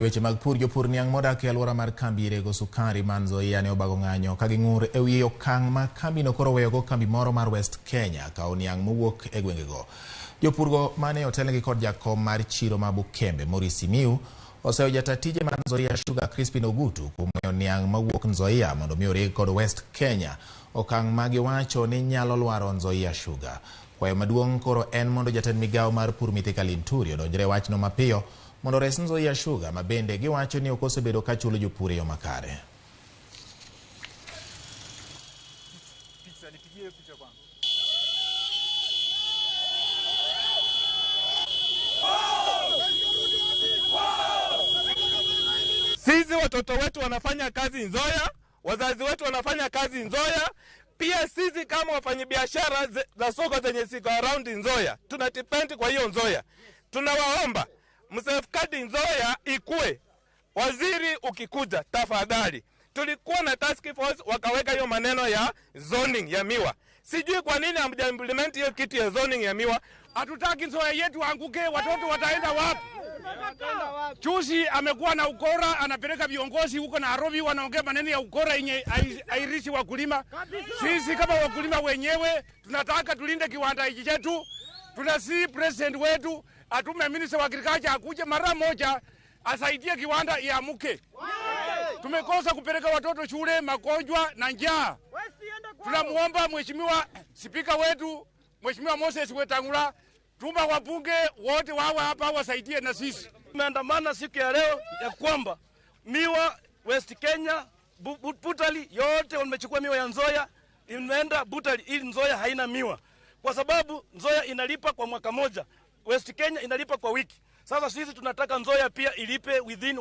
Weche mag pur. Jopur niang' modak e alwora mar kambi rego sukari man Nzoia ne obago ng'anyo ka ging'ur e wi okang' ma kambino koro weyogo kambi moro mar West Kenya kawo niang' mowuok e gwengego. Jopurgo mane otelnegi kod jakom mar chiro ma Bukembe Maurice Simiyu oseyo jata tije mar Nzoia Sugar Crispin Ogutu kuom weyo niang' mawuok Nzoia mondo mi oreg kod West Kenya, okang' ma giwacho ni nyalo lwaro Nzoia Sugar. Kwayo maduong' koro en mondo jatend migawo mar pur Mithika Linturi odonjre e wachno mapiyo mondo ores Nzoia Sugar ma bende giwacho ni ok osebedo ka chulo jopur e yo makare. Sisi watoto wetu wanafanya kazi Nzoia, wazazi wetu wanafanya kazi Nzoia. Pia sisi kama wafanyabiashara za soko zenye ziko around Nzoia tuna depend kwa hiyo Nzoia. Tunawaomba msafeguard Nzoia ikue. Waziri ukikuja, tafadhali. Tulikuwa na task force wakaweka hiyo maneno ya zoning ya miwa. Sijui kwa nini hamja implement hiyo kitu ya zoning ya miwa. Hatutaki Nzoia yetu anguke, watoto wataenda wapi? Juzi amekuwa na ukora, anapeleka viongozi huko Nairobi, wanaongea maneno ya ukora yenye hairishi wakulima. Sisi kama wakulima wenyewe tunataka tulinde kiwanda hiki chetu. Tunasihi president wetu atume minister wa agriculture akuje mara moja asaidie kiwanda iamuke. Tumekosa kupeleka watoto shule, magonjwa na njaa. Tunamuomba mheshimiwa spika wetu, Mheshimiwa Moses Wetangula, tuma wabunge wote wawe hapa wasaidie na sisi. Tumeandamana siku ya leo ya kwamba miwa West Kenya, Butali yote wamechukua miwa ya Nzoia imeenda Butali, ili Nzoia haina miwa. Kwa sababu Nzoia inalipa kwa mwaka moja, West Kenya inalipa kwa wiki. Sasa sisi tunataka Nzoia pia ilipe within